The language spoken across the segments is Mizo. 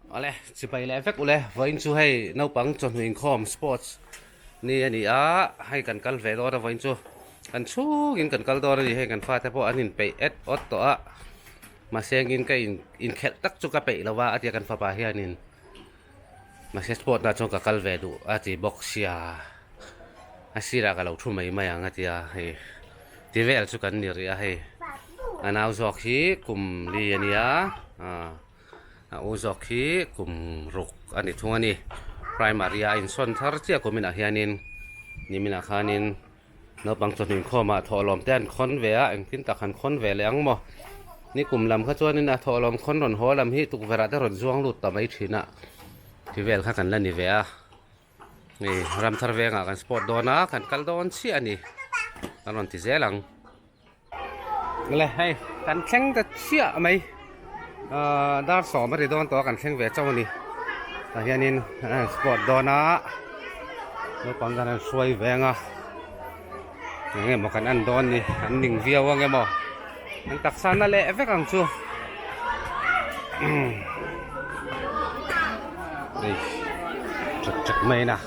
Awle, chipai leh vek ule, vawiin chu hei naupang chawhnu inkhawm sports ni a ni a, hei kan kal ve dawn a vawiin chu kan chhungin kan kal dawn a ni, hei kan fate pawh an inpeih et awt tawh a, mahse engin ka in inkhelh tak chu ka peih lo va a tia kan fapa hianin mahse sport ah chuan ka kal ve duh a ti bawk sia, a sirah ka lo thu mai mai ang a tia hei ti vel chu kan ni rih a hei a nau zawk hi kum li a nia ah. A u zawk hi kum ruk a ni thung a ni. Primary a insawn thar chiah kum inah hianin niminah khanin naupang chawhnu inkhawmah thawhlawm te an khawn ve a, engtin tak han khawn ve leh ang maw? Ni kum lam kha chuanin a thawhlawm khawn rawn haw lam hi tukverh ah te rawn zuang lut ta mai thin a, ti vel kha kan la ni ve a. Hei Ramthar vengah kan sport dawn a, kan kal dawn chiah a ni, kan rawn ti zel ang. Le hei kan thleng ta chiah mai ahh dar sawm a ri dawn tawh a kan thleng ve chauh a ni tah hianin sport dawn a naupang khan an hruai veng a eng emaw kan en dawn ni an ning viau ang emaw an taksa na leh vek ang chu hei chuk chuk mai na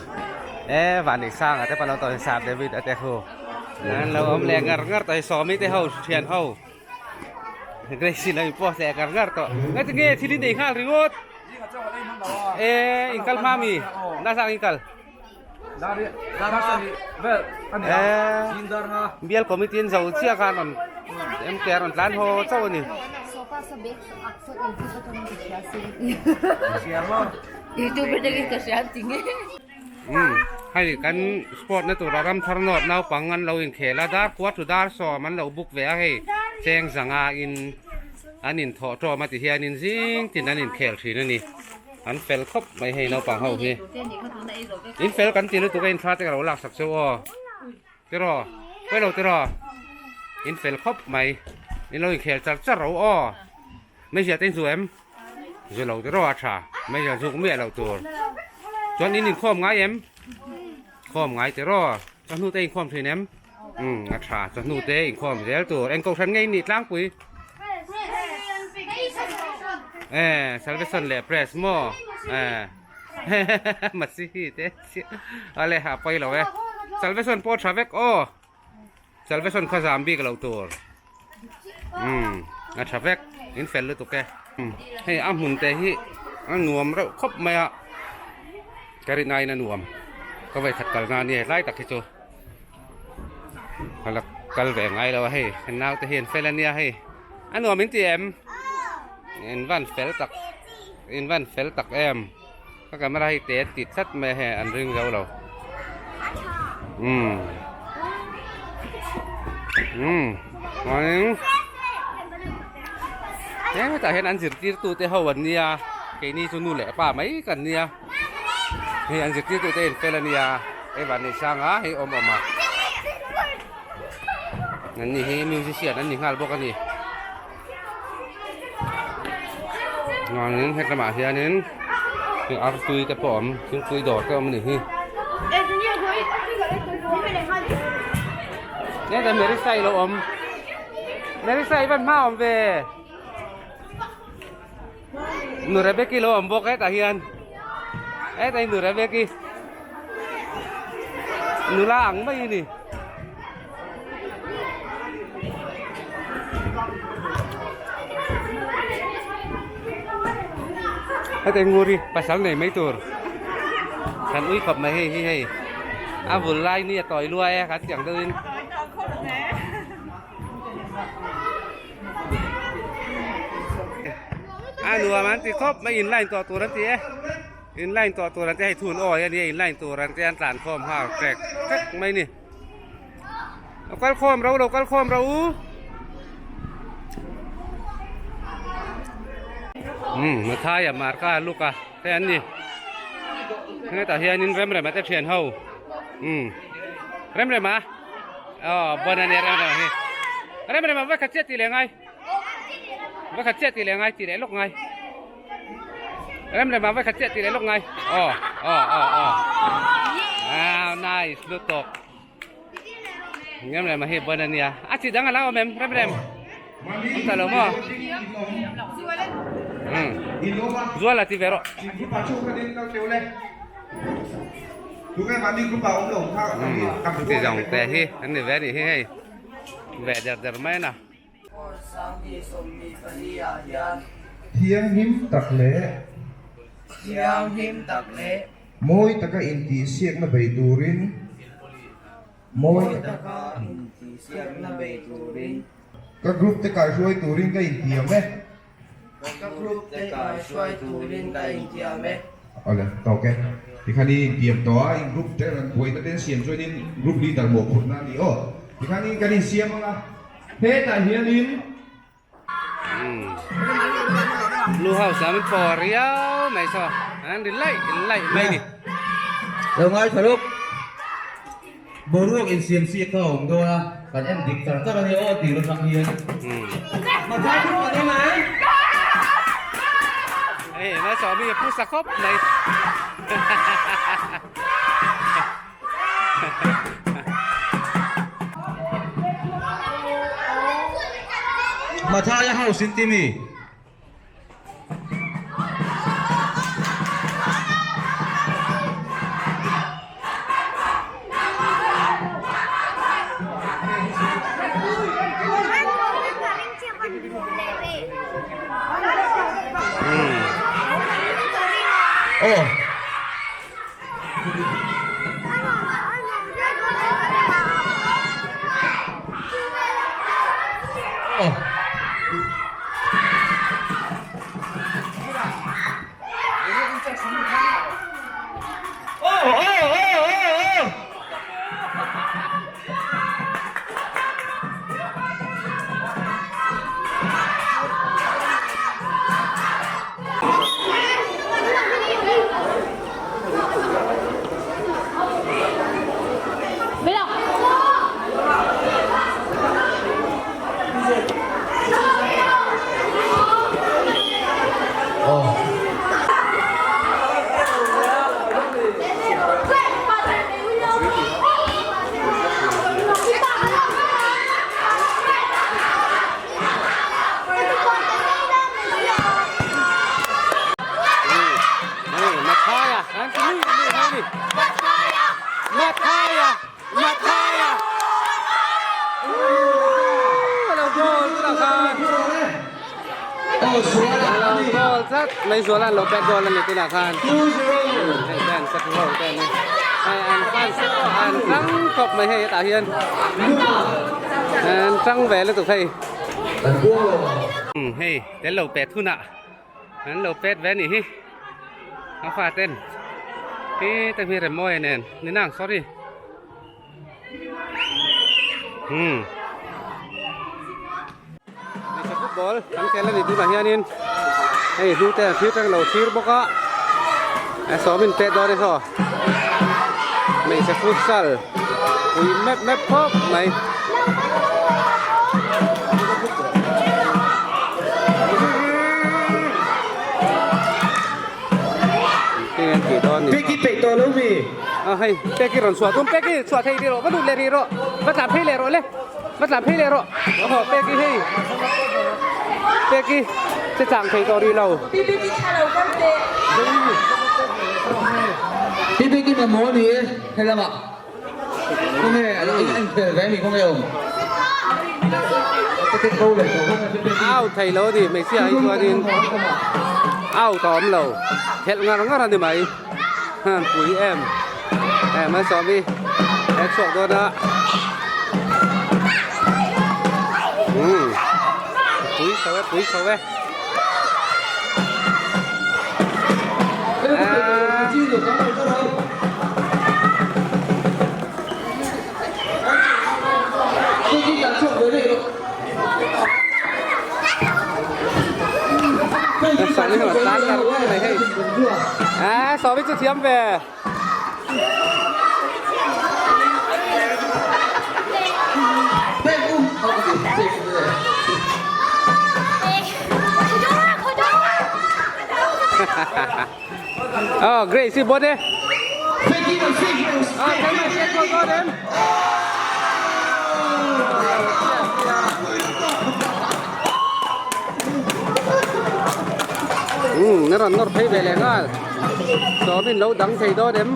e van neih sang ah te pawh an lo tawh sap david a te khu. An lo awm leh ngar ngar tawh hi sawmi te ho thian ho Gracie lo in post leh ngar ngar tawh nge tinge thil in ei nghal ringawt e in kal hma mi nasa ang in kal bial committee an zo chiah khan rawn MK a rawn tlan haw chauh a ni. Umm hei kan sport na tura ram thar nawt naupang an lo inkhel a dar kua thu dar sawm an lo buk ve a hei cheng zanga in an inthawh tawm a ti hianin zing tin an inkhel thin a ni an fel khawp mai hei naupang ho hi in fel kan ti lutuk a inthla te ka lo lak sak cheu aw tiraw pawi lo tiraw in fel khawp mai in lo inkhel char char ro aw hmeichhia te in zu em. Zu lo te rawh a tha mai hian zuk miah loh tur chuan in inkhawm ngai em khawm ngai te rawh chawhnu te inkhawm thin em umm a tha chawhnu te inkhawm zel tur eng kohhran nge in nih tlangpui eh salvation leh press maw eh masihi te ale a pawi lo e salvation pawh tha vek aw. Salvation kha zam bik loh tur umm a tha vek in fel lutuk e hei a hmun te hi a nuam reuh khawp mai a ka rin aiin a nuam ka vawi khat kal na a nia hetlai tak hi chu ka la kal ve ngai lo a hei ka nau te hi an fel a nia hei a nuam in ti em in van fel tak in van fel tak em. Ka camera hi te ti tlat mai a hei an ring zo lo umm umm chuanin hetah hian an zirtirtu te ho an nia keini chu nu leh pa mai kan nia hei an zirtirtu te in fel a nia hei van nei sang a hei awm awm a an ni hi musician an ni nghal bawk a ni. Chuanin hetlamah hianin hei artui te pawh a awm thingpui dawr te a awm a nih hi. Hetah Marisa i lo awm Marisa i van hma awm ve Nu Rebecca i lo awm bawk hetah hian hetah hi Nu Rebecca i nula ang mai a ni. Heta ngur hi pasal nei mai tur kan ui khawp mai hei hi hei a vul lai ni a tawi luai a kan tih ang deuhin a nuam an ti khawp mai in line tawh tur an ti e. In line tawh tur an ti hei thun awi a nia in line tur an ti an tlan khawm nghal ṭek ṭek mai ni. Lo kal khawm ro lo kal khawm ro u. Umm Mathai a marka a luk a hei an ni. Hetah hianin Remrema te thian ho umm Remrema aw bon a nia Remrema hi. Remrema va khat chiah tih leh ngai va khat chiah tih leh ngai tih leh lawk ngai. Rem rem ah voi khat chiah ti leh lawk ngai. Aw aw aw aw. Wow, nice lutuk. Rem rem a hi bon ania. A chi dang ala awm em rem rem. Awm ta lo maw? Zuala ti ve rawh. Chuti zawng te hi an ni ve a nih hi hei ve der der mai a na. Thianghlim tak leh. Thianghlim tak leh. Mawi taka intihsiakna bei turin. Mawi taka intihsiakna bei turin. Ka group te kaihruai turin ka intiam e. Ka group te kaihruai turin ka intiam e. Awle, tawk e. Tikhan i intiam tawh a, in group te rawn buaina te an siam chuanin group leader mawhphurhna a ni aw. Tikhanin kan insiam ang a, hetah hianin. Blue house ah min pawh riau mai saw an ri laih laih mai ni. Lo ngaithla lawk. Boruak insiam siak kha a awm dawn a, kan en dik char char a nia aw tih atang hian. Mathai chu kan awm em? Hei mai saw mi a phusa khawp mai. Mathai a house in ti mi? Aw. Mathaya an ti lui lui mai ni Mathaya Mathaya Mathaya lo goal tunah khan lo goal tlat mai zuala an lo pet goal a ni tunah khan hei ten se ho te ni hei an fans te pawh an tang khawp mai hei hetah hian an tang ve lutuk hei hei tel lo pet hunah An lo pet ve anih hi a fa ten hi te hi rem mawi nen ni nang sorry hmm hmeichhe football kan khel ani tunah hianin hei hnu te an thlir tang lo thlir bawk a a sawmin pet dawn e saw hmeichhe futsal pui mep mep khawp mai. Peki peih tawh lo mi? A hei Peki rawn chhuah tum Peki chhuah thei rih rawh va lut leh rih rawh va tlan phei leh rawh le va tlan phei leh rawh aw Peki hei Peki che chang thei tawh rih lo. Peki mamawh a ni e he lamah. Khawnge a lo en khel ve a ni khawnge awm. Au thei lo a ni hmeichhia hi chuanin out a awm lo khelh ngar ngar a ni mai han pui em em an sawm hi he chhuak dawn a umm pui chho e pui chho e. À, so với chú thiam về. Oh, great. Si bot e. Oh, thấy mà sẽ có con em. A rawn nawr phei ve leh nghal. Sawmin lo dang thei dawn em?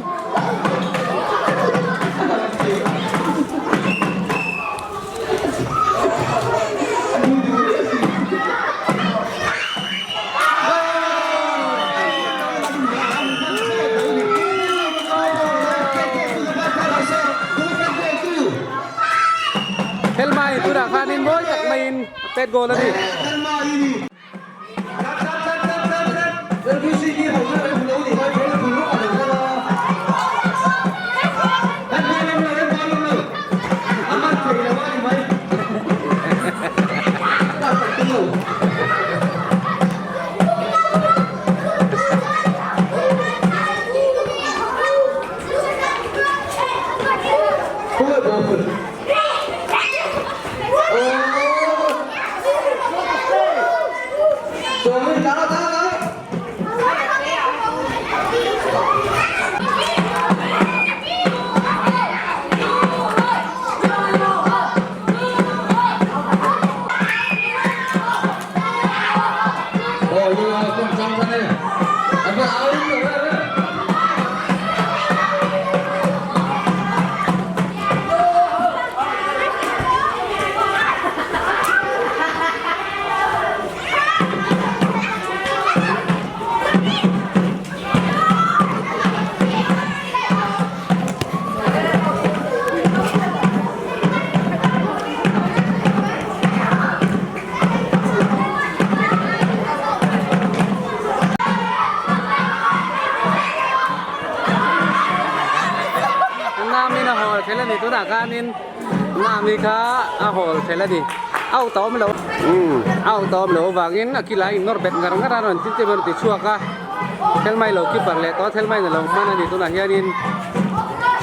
Thelma in tunah khanin mawi tak maiin a pet goal a ni. Nami a hawl khelh a ni tunah khanin Nami kha a hawl khelh a ni out a awm lo umm out a awm loh avangin a kila in nawr bet ngar ngar a rawn tin te rawn ti chhuak a Thelmai lo keeper leh tawh a Thelmaiin a lo hman a ni tunah hianin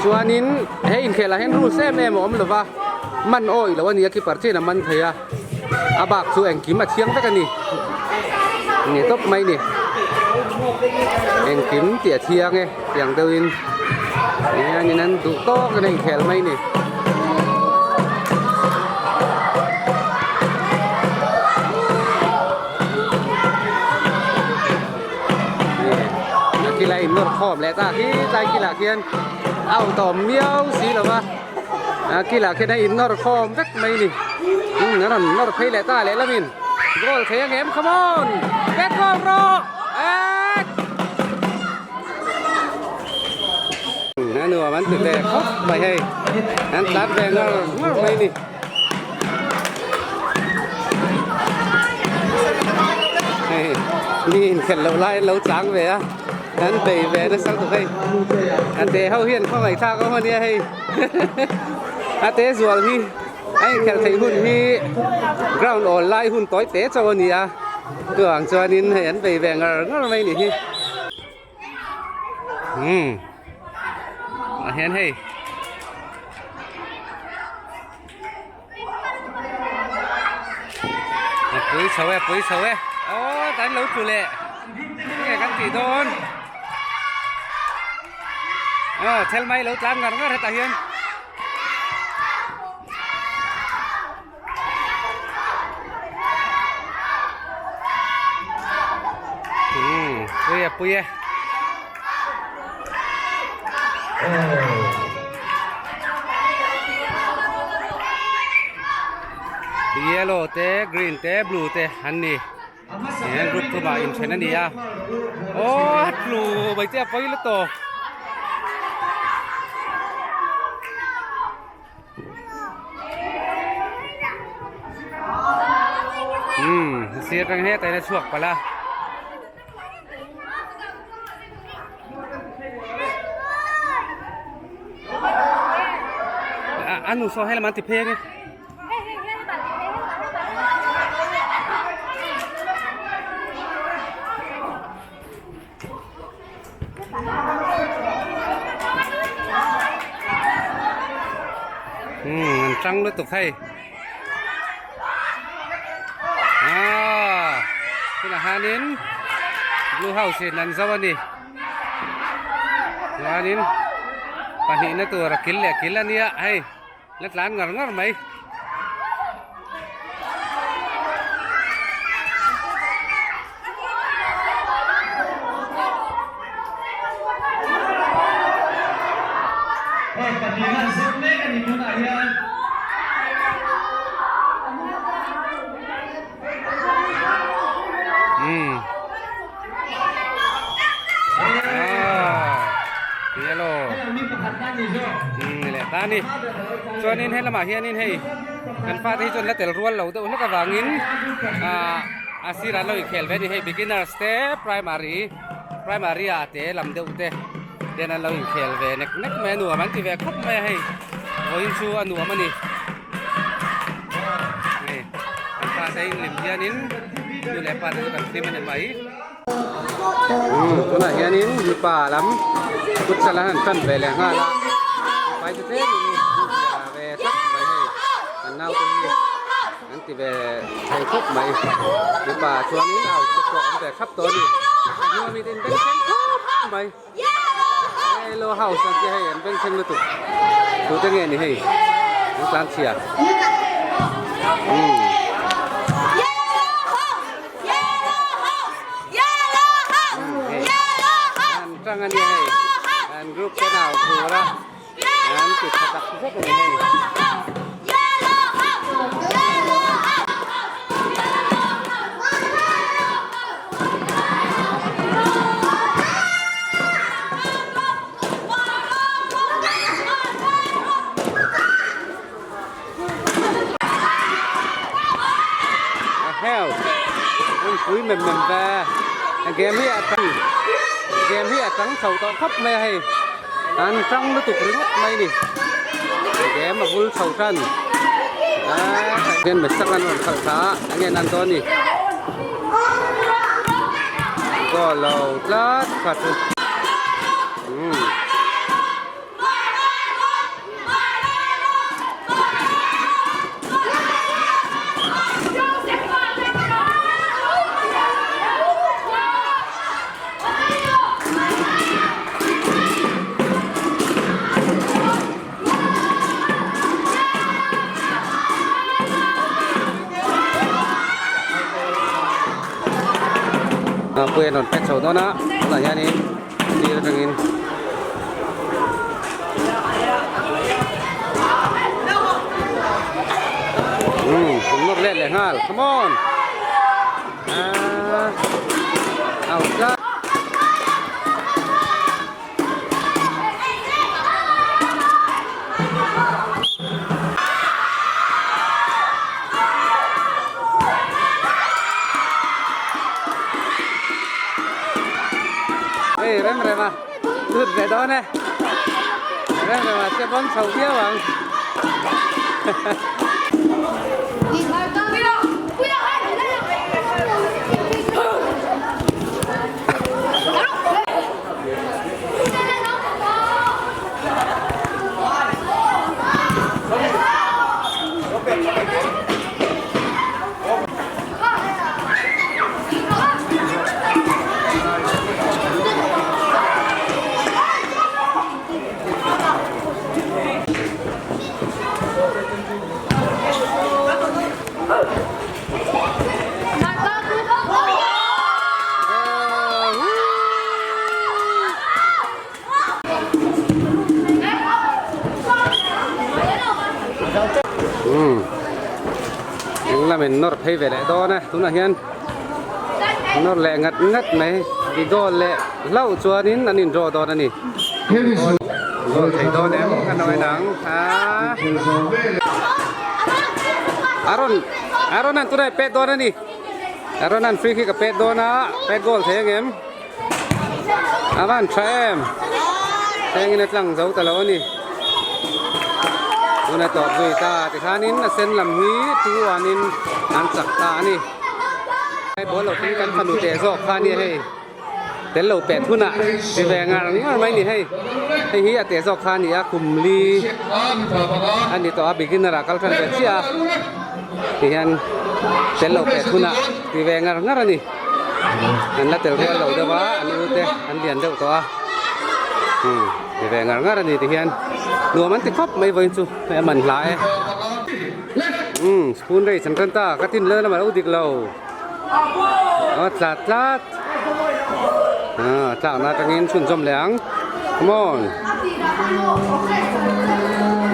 chuanin he inkhelh ah hian rules em em a awm lova man awih loh a ni a keeper chian a man thei a a bak chu engkim a thiang vek a ni ni tawp mai ni engkim tih a thiang e tiang deuhin hianin an duh tawk in a inkhel mai ni. A kila in nawr khawm leh ta khi tlai kilah khian a awm tawm miau si lo va a kilah khian a in nawr khawm vek mai ni umm a rawn nawr phei leh ta leh lamin goal thei ang em come on pet goal rawh eek a nuam an ti ve khawp mai hei an tlan ve ngar ngar mai ni. Hei mi inkhelh loh lai an lo chang ve a an bei ve nasa lutuk hei a te ho hian khawngaih thlak awm ania hei a te zual hi a inkhelh theih hun hi ground awl lai hun tawi te chauh a ni a chuvang chuanin hei an bei ve ngar ngar mai a nih hi. Umm ah hian hei a pui chho e a pui chho e aw kan lo tlu leh enge kan tih dawn aw thel mai lo tlan ngar ngar hetah hian. Umm pui e pui e. Yellow te green te blue te an ni he group thumah inthen a ni a aw tlu mai te a pawi lutuk. Umm sir atang hetah hian a chhuak palh a. A nu saw helam an ti phei ange. Umm an tang lutuk hei aaa tunah hianin blue house in an zo a ni chuanin pahnihna tur a kil leh kil a nia hei. La tlan ngar ngar mai. a ni chuanin helamah hianin hei kan fate hi chuan la tel rual lo deuh hlek avangin ah a sirah an lo inkhel ve a ni hei beginners te primary primary ah te lam deuh te ten an lo inkhel ve nek nek mai a nuam an ti ve khawp mai a hei vawiin chu a nuam a ni hei kan fate inlim hianin nu leh pa te chu kan hlim a ni mai. Tunah hianin mipa lam futsal an han tan ve leh nghal a mipa hi chu tlem in an zia ve tlat mai hei an naute hi an ti ve thei khawp mai mipa chuanin out te pawh an ve thap tawh a ni a hnung ami te in bengchheng khawp mai hello house ang chi hei an bengchheng lutuk tute nge ni hei an tlan chhia umm. An tang a nia hei an group te nau phur a an ti tha tak zet a ni hei. Heo an pui mem mem ve game hi a tang game hi a tang chho tawh khawp mai a hei an tang lutuk ringawt mai ni game a bul chho tan hian misak an rawn khalh thla a enge an dawn ni goal lo tlat kha chu umm. Puia an rawn pet chho dawn a tunah hianin Sir atangin umm an nawr let leh nghal come on ahh out tlat. Hei rem rem a lut ve dawn e rem rem a che bawng chho viau ang. Umm eng lamin nawr phei ve leh dawn a tunah hian nawr leh ngat ngat mai i goal leh hlauh chuanin an in draw dawn a ni goal thei dawn em ka nawi nang a Aaron Aaron an tunah pet dawn a ni Aaron an free kick a pet dawn a pet goal thei angem. A van tha em hengin a tlang zo ta lo a ni tuna tawp zui ta tikhanin a sen lam hi 2-1 in an chak ta a ni hei ball lo tling kan fanu teh zawk kha ania hei tel lo pet hunah ti ve ngar ngar mai ni hei hei hi a teh zawk kha a ni a kum li a ni tawh a beginner ah kal tan ve chiah a tihian tel lo pet hunah ti ve ngar ngar a ni. An la tel rual lo deuh a, an u te an lian deuh tawh a, umm ti ve ngar ngar a ni ti hian nuam an ti khawp mai vawiin chu hei a man hla e, umm spoon race an tan ta ka tin lel lamah a lo dik lo aw tla tlat ah tlakna atangin chhunzawm leh ang come on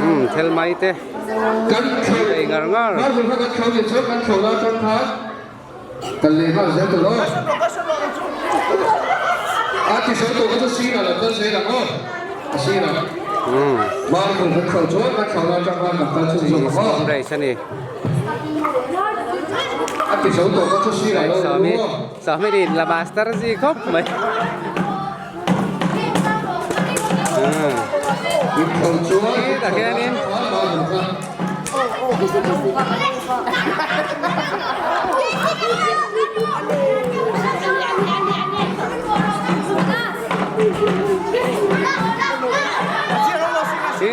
umm thel mai te ei ngar ngar. Kan leh nghal zel tur aw. A ti sawi tawh kha chu sir ah lo kal zel ang aw. A sir ah. Mangkung kan chho chuan kan chho lai atang khan kan kal chhunzawm ang aw. Race a ni. A ti zo tawh ka chu sirah lo Sawmi Sawmi rin la master zi khawp mai. In chho chuan Tah hianin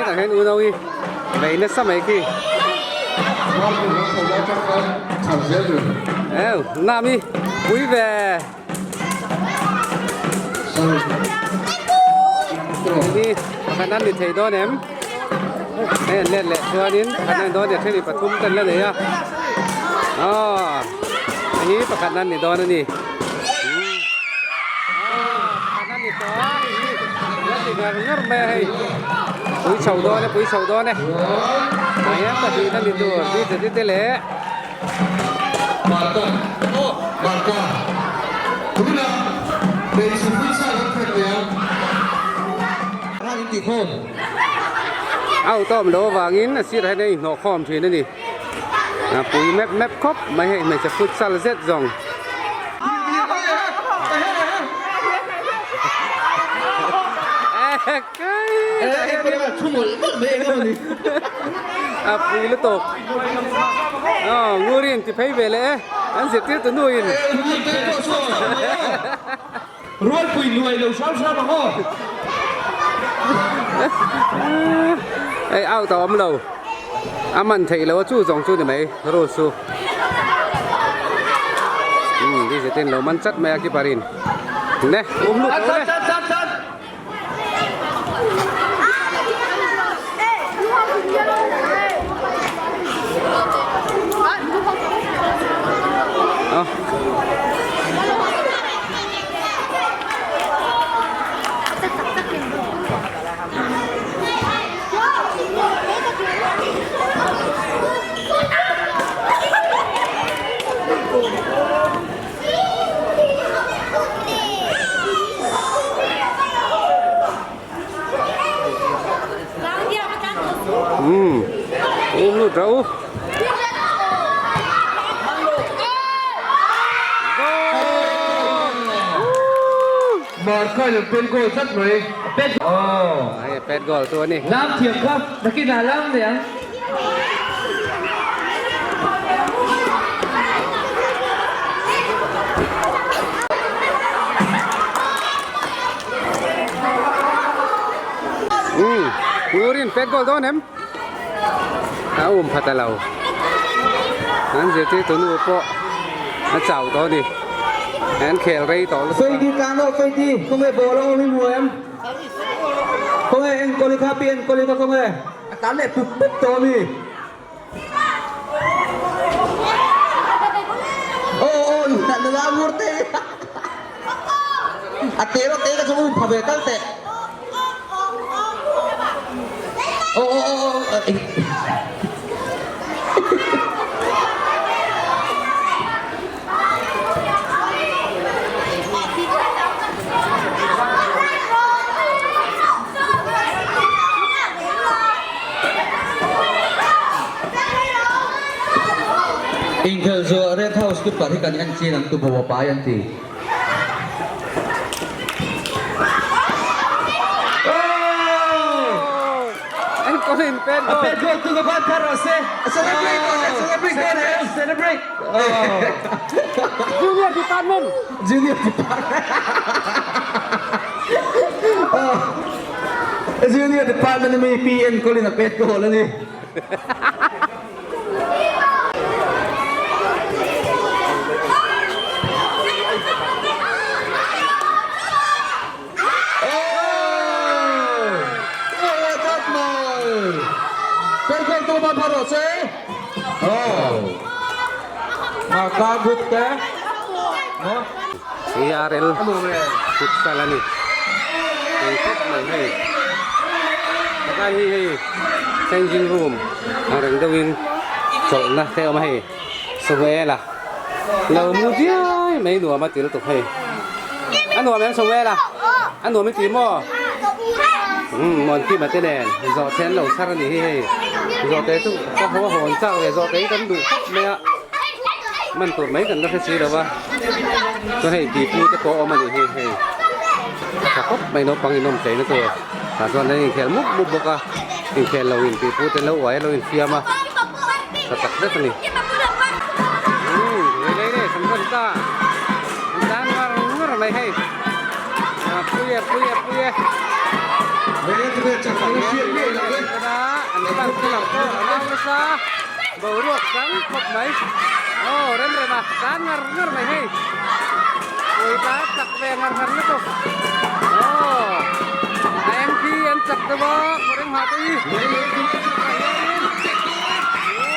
Tah hian unau hi bei nasa mai khi. Eo nam hi pui ve. Hi pakhat an ni thei dawn em? Hei an let leh chuanin pakhat an ni dawn a then in pathum te an la nei a. Aw hei hi pakhat an ni dawn a ni. Pakhat an ni tawh a hei hi la ti ngar ngar mai a hei. Pui chho dawn e pui chho dawn e. Tah hian pahnih a ni tur ni te leh. Marka aw Marka tunah hmeichhe futsal an khat leh a. Ran in tih khawm. A utawm loh avangin a sirah hian a inhnawh khawm thin a ni. A pui mep mep khawp mai hei hmeichhe futsal zet zawng. A pui lutuk. Aw Nguri in ti phei ve leh e an zirtir tu nu in. Rualpui luai lo hram hram ang aw. Hei out a awm lo. A man theih lo a chu zawng chu ni mai rules chu. Umm dj ten lo man chat mai a keeper in. Ne um lut lo le. Umm um lut rawh u. Marka in pen goal tlat mai. Hei pet goal chu a ni. Lam thiam kha nakinah lam nei ang. Umm Ngurin pet goal dawn em? A um pha ta lo. An zirtirtu nu pawh a chau tawh a ni. An khel rei tawh lutuk a. Feidi tlan rawh Feidi, khawnge ball a awm i hmu em? Khawnge enkawli kha pi enkawli kha khawnge? A tlan leh pup pup tawh a mi? Aw aw nula ngur te a te rawh te ka chu um pha ve tal teh. Aw aw aw aw. Inkhel zuah Red House keeper hi kan en chin ang tu bo a pai an ti. Pet goal tu ka ban thar rawh se. Celebrate rawh se, celebrate dawn em? Celebrate. Junior department. Junior department. Junior department ami PN Colin a pet goal a ni. CRL futsal a ni eng khawp mai hei hetlai hi hei changing room ang reng deuhin chawlhna te a awm a hei Samuela lo mu diai mai nuam a ti lutuk hei. A nuam em Samuela? A nuam i ti maw? Umm Muankima te nen zawhte an lo chhar a nih hi hei zawhte chu ka haw a hawn chak ve zawhte hi kan duh khawp mai a man tur mai kan la hre si lo va chuan hei pipu te pawh a awm a nih hi hei tha khawp mai naupang inawm tleina tur tah chuan an inkhel mup mup bawk a inkhel lo in pipu te an lo uai a lo infiam a tha tak zet a ni umm rei rei kan rawn ta an tan ngar ngar mai hei. Pui e pui e pui e. An pan te lam pawh a nau nasa boruak sang khawp mai. Aw rem rem a tan ngar ngar mai hei. Pui ta chak ve ngar ngar lutuk. Aw a eng khi an chak deuh a kawr eng ha te hi.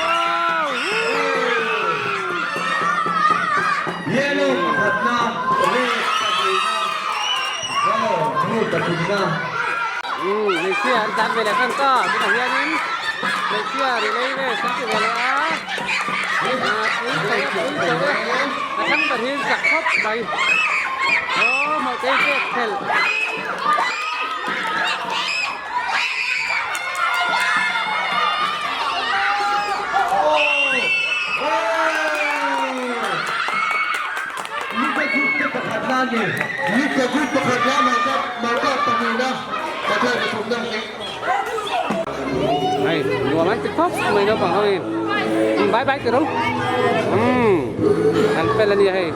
Wow! Yellow pakhatna, red pahnihna, aw blue pathumna. Umm hmeichhia an tlan ve leh hran ta tunah hianin hmeichhia relay race an ti ve leh a ah pui chho e pui chho e a thlang ber hi chak khawp mai aw mawhtei pek phelh. Luka group te pakhat na a ni. Luka group pakhat na Malka Malka pahnihna Pathian pathumna. Hei nuam an ti khawp mai naupang ho in bye bye ti ro umm an fel a nia hei.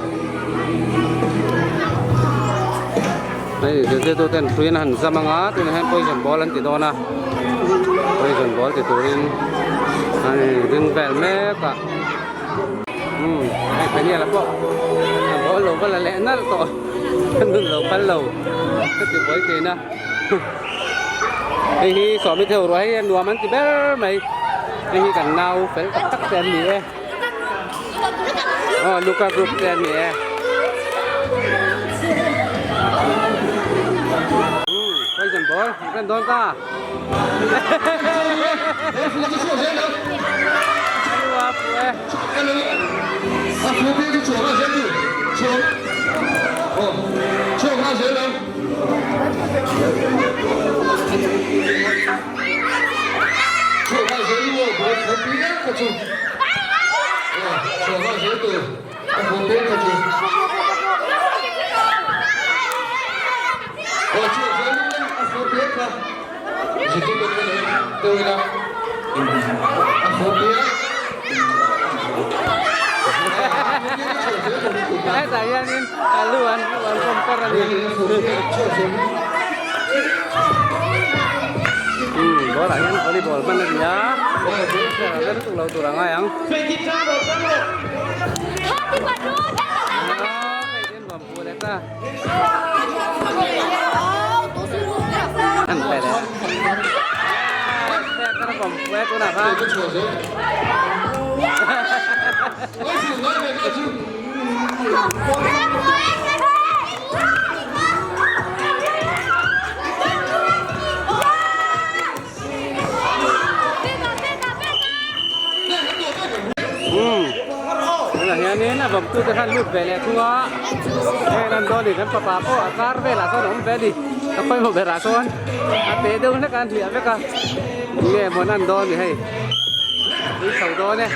Hei zirtirtu ten hrui an han zam anga tunah hian poison ball an ti dawn a poison ball ti turin an ring vel mek a umm hei Daniel-a pawh a ball lo va la leh nalh tawh a nun lo kal lo ka ti buai thin a hei hi sawmi theuh ruah hei nuam an ti ber mai hei hi kan nau fel tak tak te an ni e. Aw Luka group te an ni e. Umm poison ball an ren dawn ta. Hetah hianin alu an an rawn per a ni. Umm ball ah hian volleyball hman a ni a a lutuk lo tur a ngai ang. Umm tunah hianin a vawmtu te khan lut ve leh thung a heng an dawn in an fapa pawh a kar velah sawn a awm ve a ni a pawimawh berah sawn a teh deuh hlek a an hliah vek a enge mawn an dawn ni hei pui chho dawn e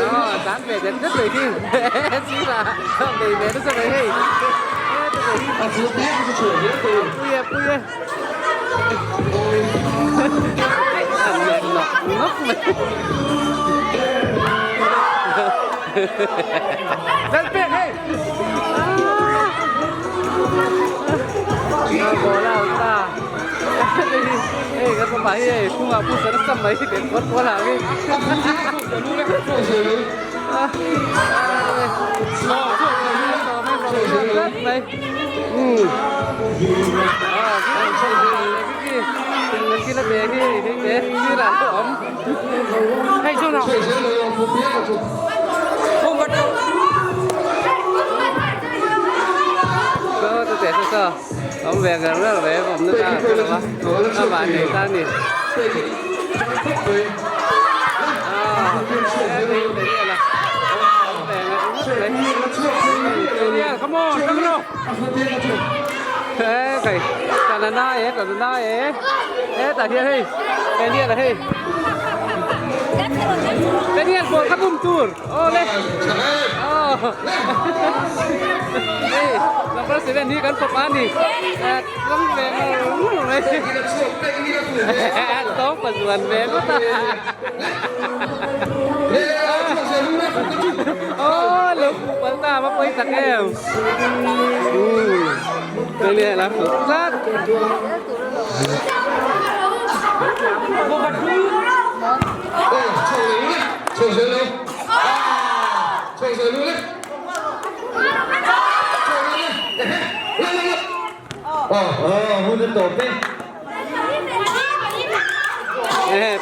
umm aw tlan ve det det mai khi sirah bei ve nasa mai hei pui e pui e. Come on, come on. a na e tlan a na e hetah hian hei Daniel a hei Daniel ball kha bum tur awle aw hei number 7 hi kan fapa a ni tlang ve ngar ngar mai tawng pazuan ve ngawt a aw lo hmuh palh ta a va pawi tak em. Daniel a hmuh tlat.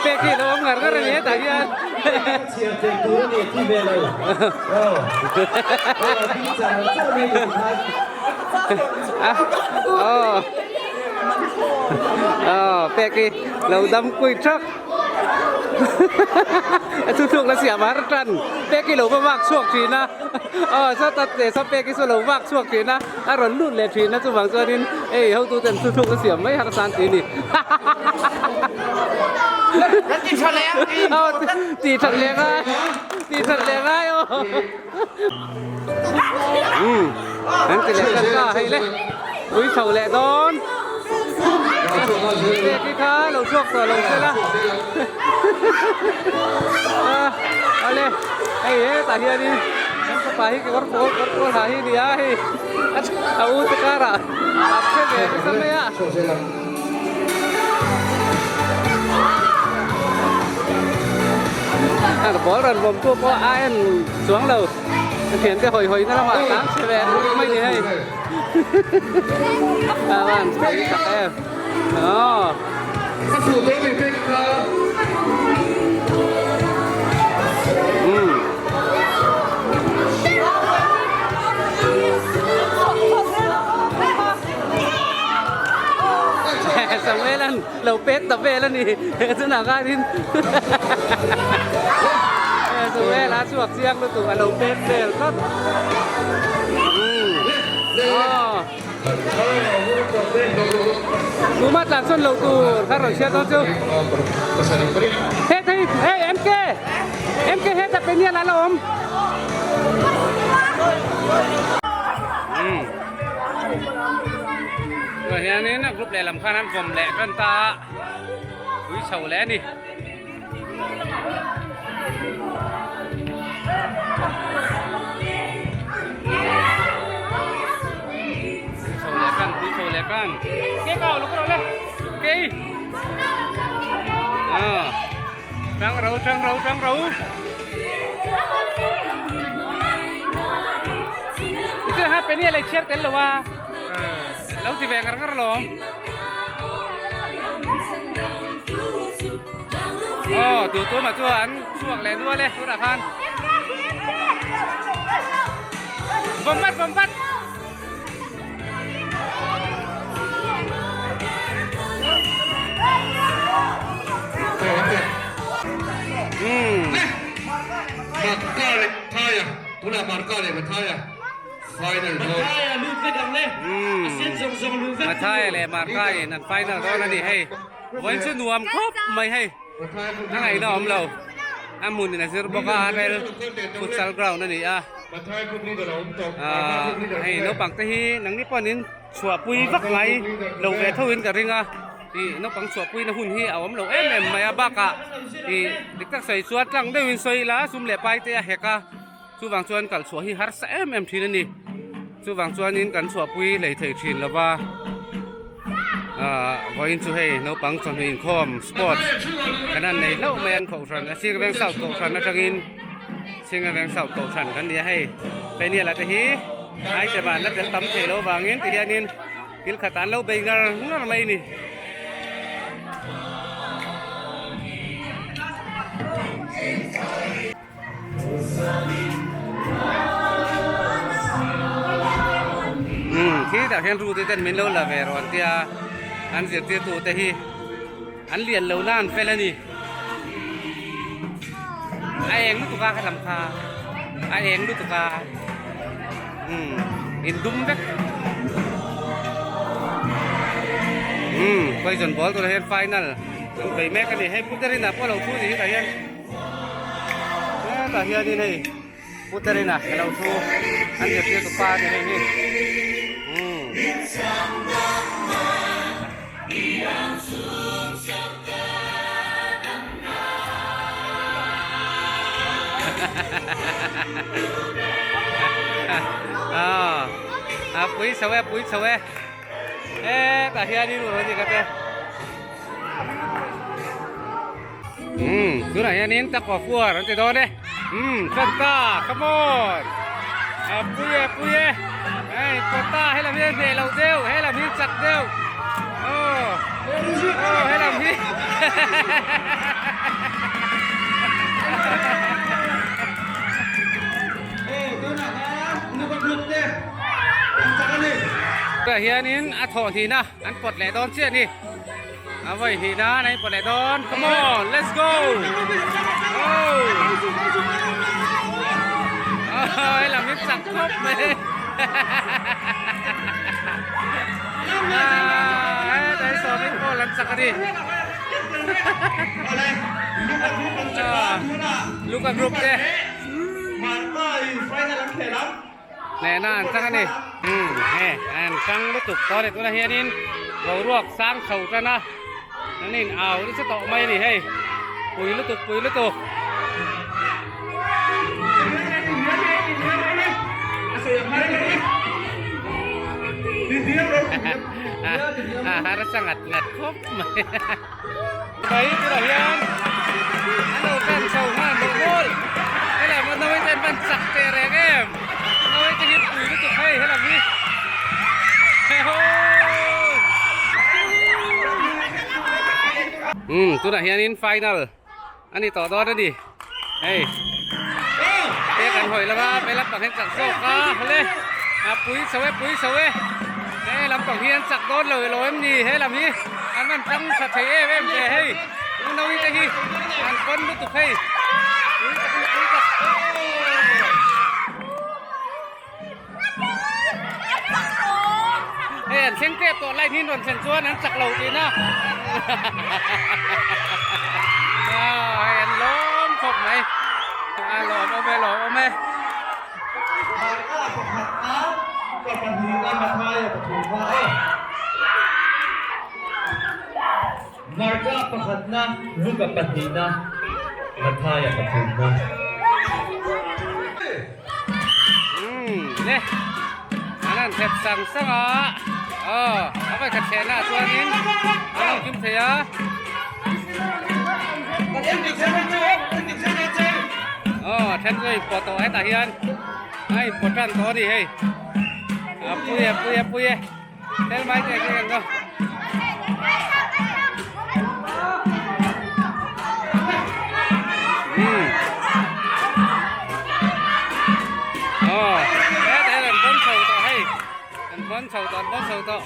Pek hi lo awm ngar ngar a ni hetah hian. Pek hi lo dam kui thak. A thu thluk la siam har tan. Pek hi lo va vak chhuak thin a. Aw sawta saw pek hi saw lo vak chhuak thin a. A rawn lut leh thin a chuvang chuanin hei hotu ten thu thluk a siam mai har san tih a ni. Aw ti that leh ngai ti that leh ngai aw. Umm an ti leh tan ta hei le ui chho leh dawn. Pek hi kha lo chhuak tawh lo sela. Awle hei hetah hianin kan fapa hi kekawr pawl kawr pawl ha hi a ni a hei a u te karah a phe ve nasa mai a. Ball rawn vawm tu pawh a en chuang lo a thiante hawi hawi na lamah a tang chhe ve ruk mai ni hei a van pui tak em aw. Samuel an lo pek ta vel a ni chunah khanin Samuel a chhuak chiang lutuk a lo pek vel tlat. Tuma tlan sawn lo tur kha rawn hriat dawn chu. He thei hei MK MK hetah penial a la awm. Tunah hianin group lehlam khan an vawm leh tan ta a ui chho leh a ni. Chho leh kan pui chho leh kan ke kau lo ka le ke à trăng râu trăng râu trăng râu cái hát bên này lại chết cái lo à lâu thì về ngar ngar lo Aw tu tu mah chu an chhuak leh nual e tunah khan vawm vat vawm vat umm Marka leh Thaia tunah Marka leh Mathaia final dawn. Umm Mathaia leh Marka in an final dawn a ni hei. Vawiin chu nuam khawp mai hei a ngaihna awm lo a hmun in a zir bawk a rel futsal ground a ni a ahh hei naupang te hi nangni pawhin in chhuahpui vak ngai lo ve tho in ka ring a ih naupang chhuahpui na hun hi a awm lo em em mai a bakah ih dik tak sawi chuan tlang deuhin sawi ila sum leh pai te a hek a chuvang chuan kal chhuah hi harsa em em thin a ni chuvang chuanin kan chhuahpui hlei thei thin lo va ahh vawiin chu hei naupang chawhnu inkhawm sports kan han nei hlauh mai a an kohhran a Singa Veng South kohhran atangin Singa Veng South kohhran kan ni a hei Peniel-a te hi item ah an la tel tam thei lo vangin ti hianin thil khat an lo bei ngar ngar mai a ni. Umm khitah hian ru te ten min lo la ve rawh an tia an zirtirtu te hi an lian lo na an fel a ni a eng lutuk a kha lam kha a eng lutuk a umm in dum vek. Umm poison ball turah hian final an bei mek a ni hei Puterina pawh a lo thu a ni hetah hian hetah hianin hei Puterina a lo thu an zirtirtu pa a ni hei hi umm. A pui chho e pui chho e hetah hianin u Rodika te umm tunah hianin tug of war an ti dawn e umm Santa come on a pui e pui e hei kawta helam hi a hneh loh deuh helam hi chak deuh aw aw helam hi Tah hianin a thawh hnihna an pawt leh dawn chiah a ni a vawi hnihna an pawt leh dawn come on let's go oh he lam hi chak khawp mai hetah hi sawmin ball an chak a ni Luka group te. Hnehna an chang a ni. Umm he an chang lutuk tawh a ni tunah hianin boruak sang chho tan a an in au nasa tawh mai a ni hei pui lutuk pui lutuk. A harsa ngat ngat khawp mai. Mai tunah hian an lo tan chho nghal mawlh mawlh helam a nawi te an van chak teh reng em nawi te hi pui lutuk hei helam hi umm tunah hianin final a ni tawh dawn a ni hei te kan hawi lova vei lampang hian chak zawk a le a pui chho e pui chho e he lampang hi an chak dawn lo ilo em ni he lam hi an rawn tang tha thei em em ve hei u nawi te hi an pawn lutuk hei pui tak a ni pui tak Hei an thleng tep tawh line hi an rawn thlen chuan an chak lo tihna hei an lawm khawp mai a lawm awm e lawm awm e. Marka pakhatna, Luka pahnihna, Mathaia pathumna. Umm le an han thep sang sang a aw a vai khat thehna ah chuanin an lo kim thei a aw a then chu a inpawh tawh hetah hian a inpawh tan tawh a ni hei a pui e pui e pui e. Tel mai te ke ang Oh, thế thế là bốn sầu to hay. Bốn sầu to, bốn sầu to.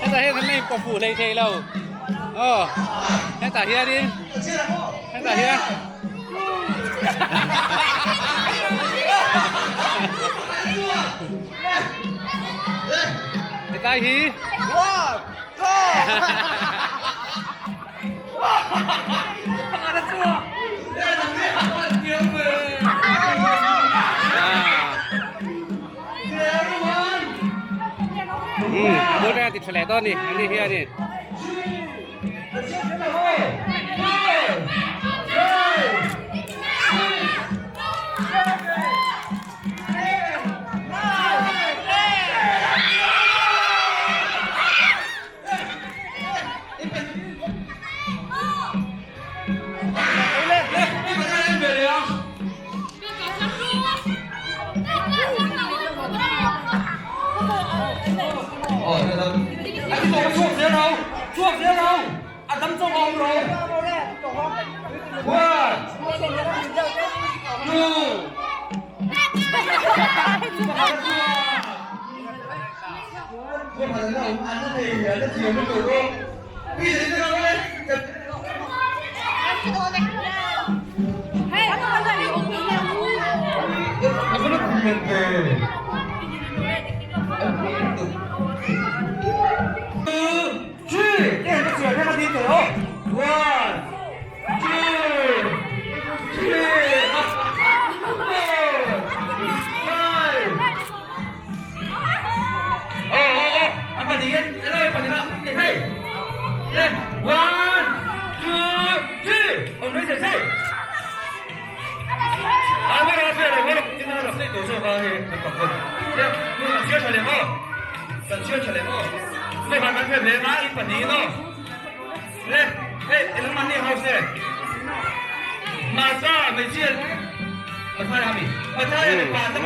Hetah hian kan la inpawh fuh hlei thei lo aw hetah hianin hetah hian Hetlai hi a bul reng a ti tha leh dawn a ni ani hianin.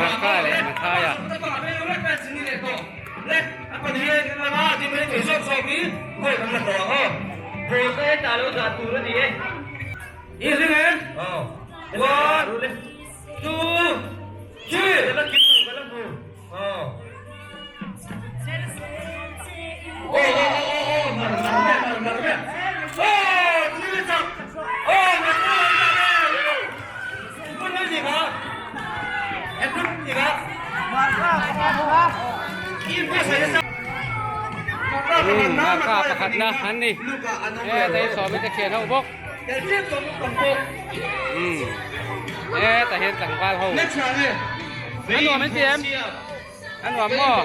Marka leh Mathaia. Marka pakhatna an ni heta hi sawmi te thian ho bawk heta hian tlangval ho a nuam an ti em a nuam maw.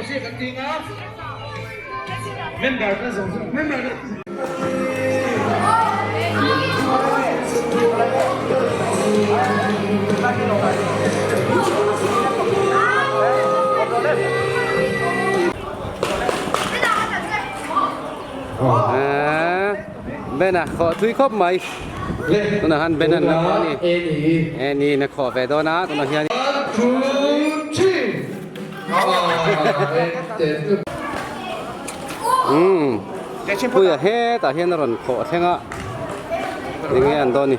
Bena khawh thui khawp mai tunah han Benan a khawh a ni Annie in a khawh ve dawn a tunah hian umm puia hetah hian a rawn khawh thleng a enge an dawn ni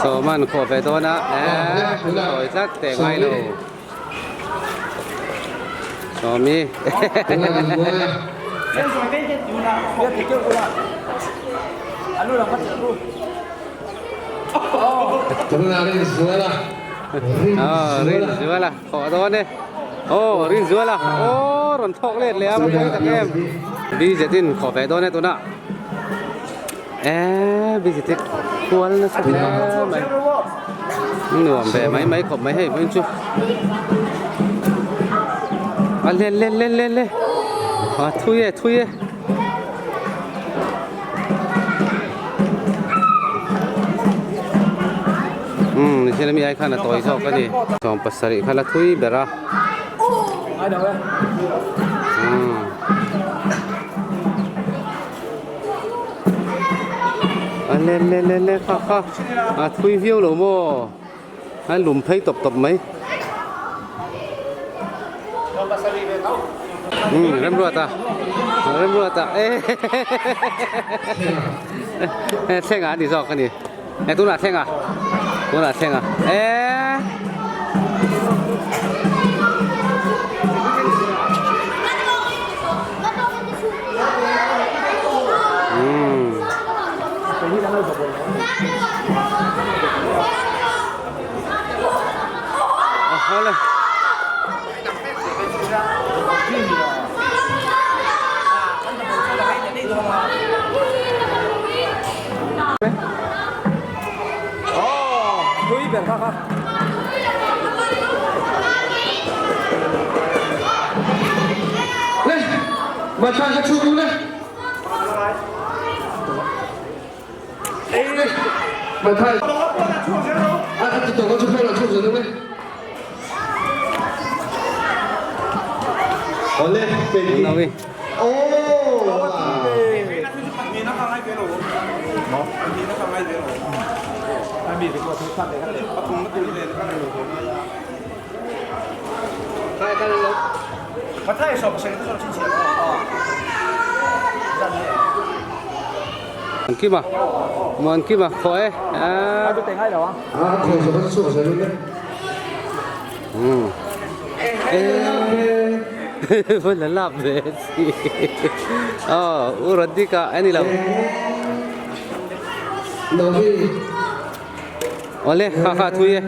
sawma an khawh ve dawn a eee sawi tlat teh ngai lo. Sawmi Rinzuala thawh dawn e aw Rinzuala aw rawn thawk let leh a va pawi tak em Bizetin khawh ve dawn e tunah eee Bizetin kual nasa hle mai nuam ve mai mai khawp mai hei vawiin chu a le le le le le a thui e thui e. Umm nichina mi ai khan a tawi zawk a ni sawm pasarih kha la thui ber a umm. A le le le le kha kha a thui viau lo maw a lum phei tawp tawp mai umm remruat a remruat a e he thleng ah a ni zawk a ni e tunah thleng a tunah thleng a e. Kima Muankima khaw e A khaw zawk a chhuak zel e. Umm e la lap ve si aw u Radhika a ni lo. Awle kha kha a thui e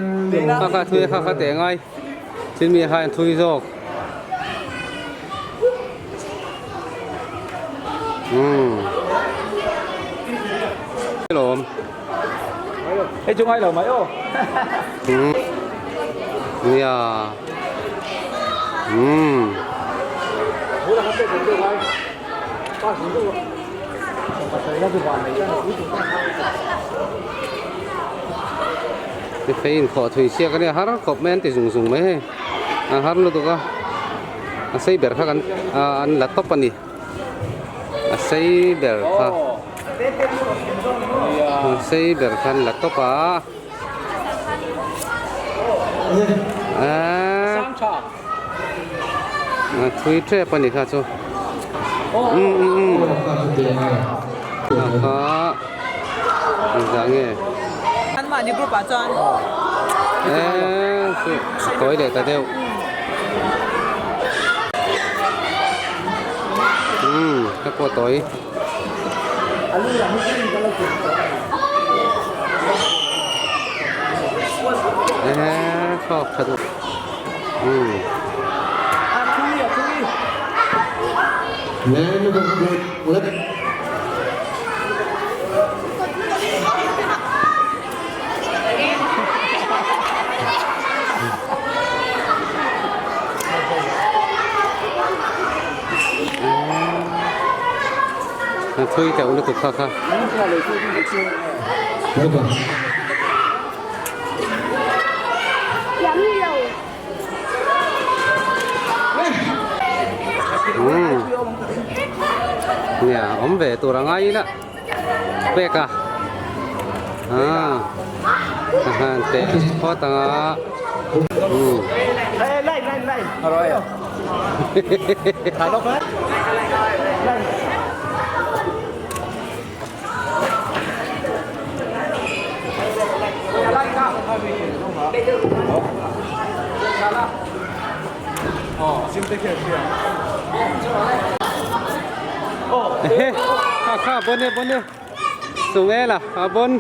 kha kha a thui e kha kha teh ngai thil mi kha an thui zawk. Umm lawm. Hei chu ngai lo mai aw. Umm nia umm. Phei inkhawh thui siak a nia har khawp mai an ti zung zung mai hei a har lutuk a. A sei ber kha kan an la tawp a ni a sei ber kha a sei ber kha an la tawp a eee a thui tep a ni kha chu umm umm umm kha engzah nge eee tawi leh ta deuh. Umm ka pawh tawi. Eee thawk tha duh umm. A thui teuh lutuk kha kha. Umm nia awm ve tur a ngai ila. Pek a ah a han teh phawt ang a umm Ehe kha kha bon e bon e Sungela a bon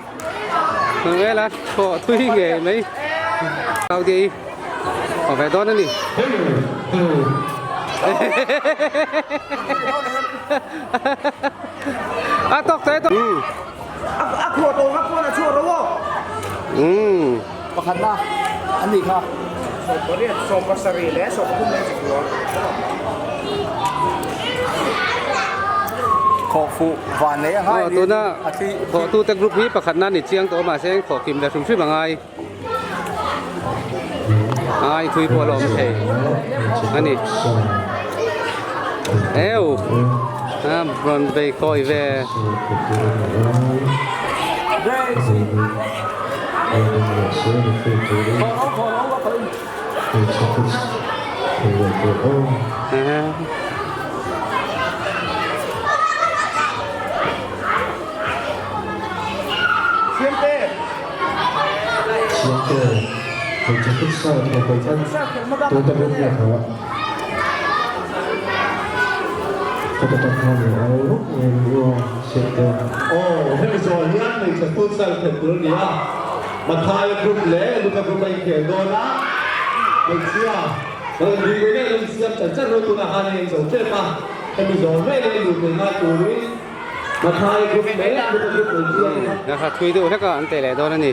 Sungela thawh thui ngei mai Saudi a ve dawn a ni A tawk tawh e tawk A khuah tawh kha pawn a chhuah ro aw. Umm. Pakhatna an nih kha. 18, 17 leh 13 leh 19. Khawh fuh van nei a ngai Aw tuna khawhtute group hi pakhatna ni chiang tawh mahse khawh kim ve hrim hrim a ngai. Ai thui pawh a la awm thei a ni. Eu a rawn bei kawi ve. Aw hemi zawh hian hmeichhe futsal khelh tur a ni a, Mathaia group leh Luka group a inkhel dawn a, hmeichhia Lalrinpuii nen an insiam chan chan rawh tunah khan a inzo tep a, hemi zawh veleh a luh theih ngai turin Mathaia group leh Luka group hmeichhia te kha. Nasa thui deuh hlek a an teh leh dawn a ni.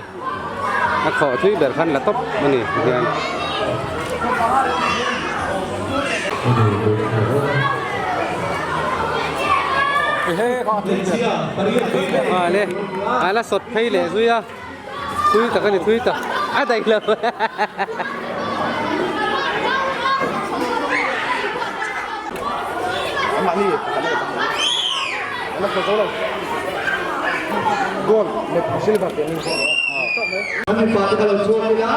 A khawh thui ber khan la tawp a ni hian. A le a la sawt phei leh zui a thui tak a ni thui tak a daih lo. An mipa te ka lo chhuak ila.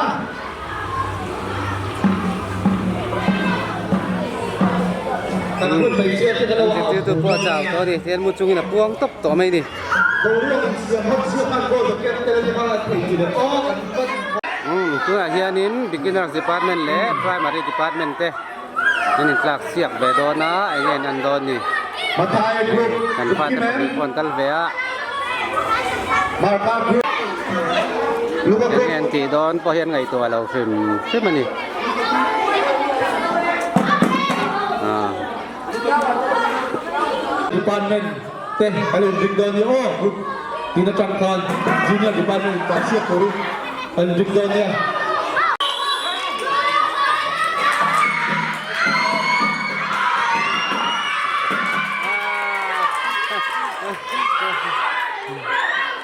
Kan hun hmeichhia te ka lo au. Zirtirtu pawh a chau tawh a ni, tihian mu chungin a puang tawp tawh mai a ni. Boruak insiam hawk zia khan goal ka ken tel a nia kha thei ti leh aw kan vat. Umm tunah hianin beginners department leh primary department te an intlak siak ve dawn a eng nge an en dawn ni Mathai group kan fate pahnih pawh an kal ve a Marka group Luka eng group nge an tih dawn pawh hi an ngaihtuah lo hrim hrim a ni ah. Department te kan inring dawn nia aw group tin atang khan junior department in tan chhiat turin kan inring dawn nia.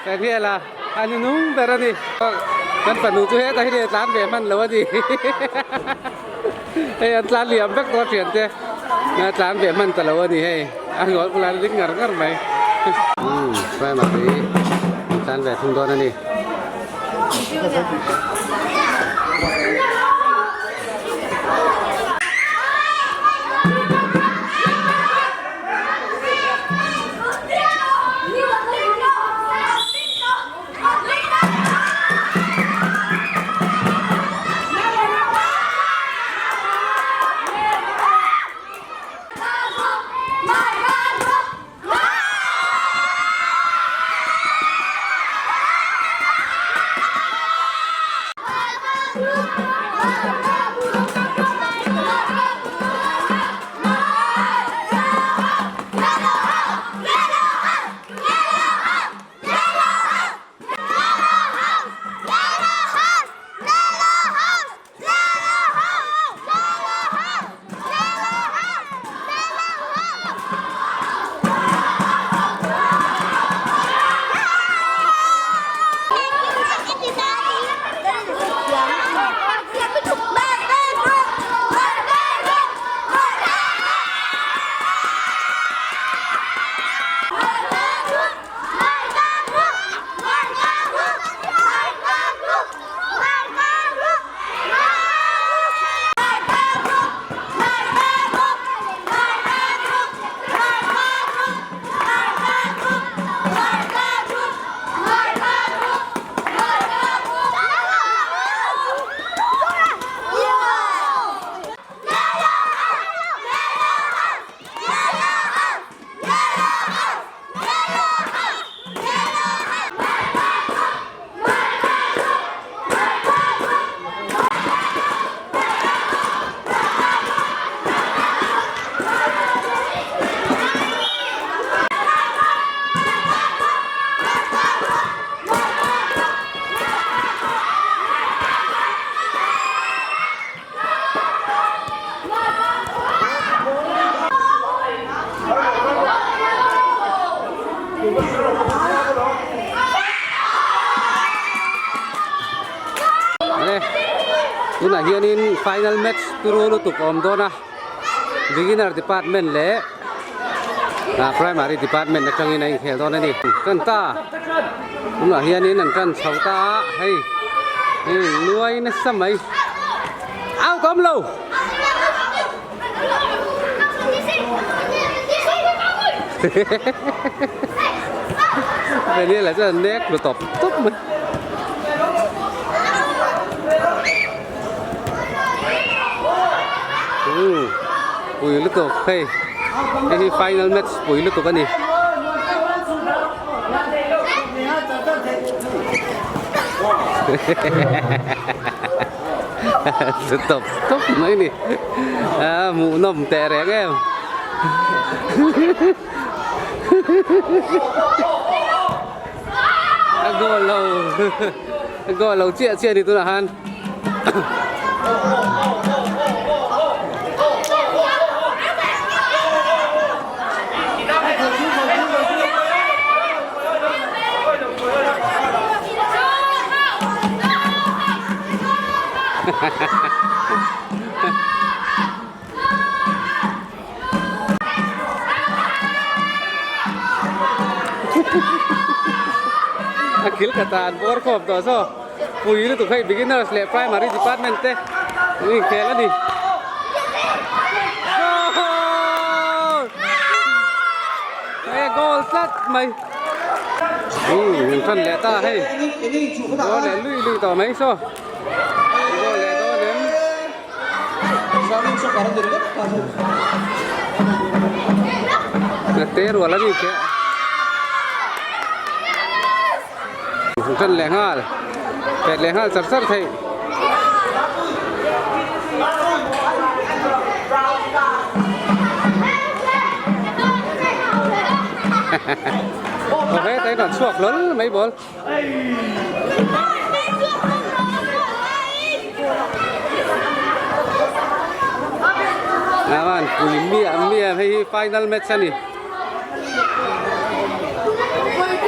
Daniela a ni nung ber a ni kan fanu chu hetah hian a tlan ve hman lo a ni. Hei an tlan liam vek tawh a thian te a tlan ve hman ta lo a ni hei a ngawl bulah an ring ngar ngar mai umm primary an tlan ve thung dawn a ni. Tunah hianin final match turu lutuk a awm dawn a beginner department leh ah primary department atangin a inkhel dawn a ni tan ta tunah hianin an tan chho ta a hei hei nuai nasa mai out awm lo. Daniel ah chuan nek lu tawp tawp mai. Umm pui lutuk hei hei hi final match pui lutuk a ni. Lu tawp tawp mai ni a hmuhnawm teh reng em a goal lo a goal lo chiah chiah a ni tunah khan. A kil ka tan bawr khawp tawh saw pui lutuk hei beginners leh primary department te an inkhel a ni. Goal! Goal tlat mai. Umm min tan leh ta hei goal leh lui lui tawh mai saw goal leh dawn em. Na te rual a ni keh min tan leh nghal pet leh nghal char char theih. Aw he tain rawn chhuak hlawl mai ball. Naman pui miah miah hei hi final match a ni.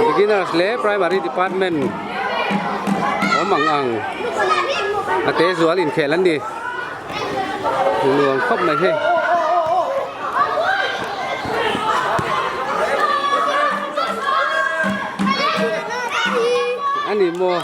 Beginners leh primary department awm ang ang a te zual inkhel an ni. Nuam khawp mai hei. A ni maw?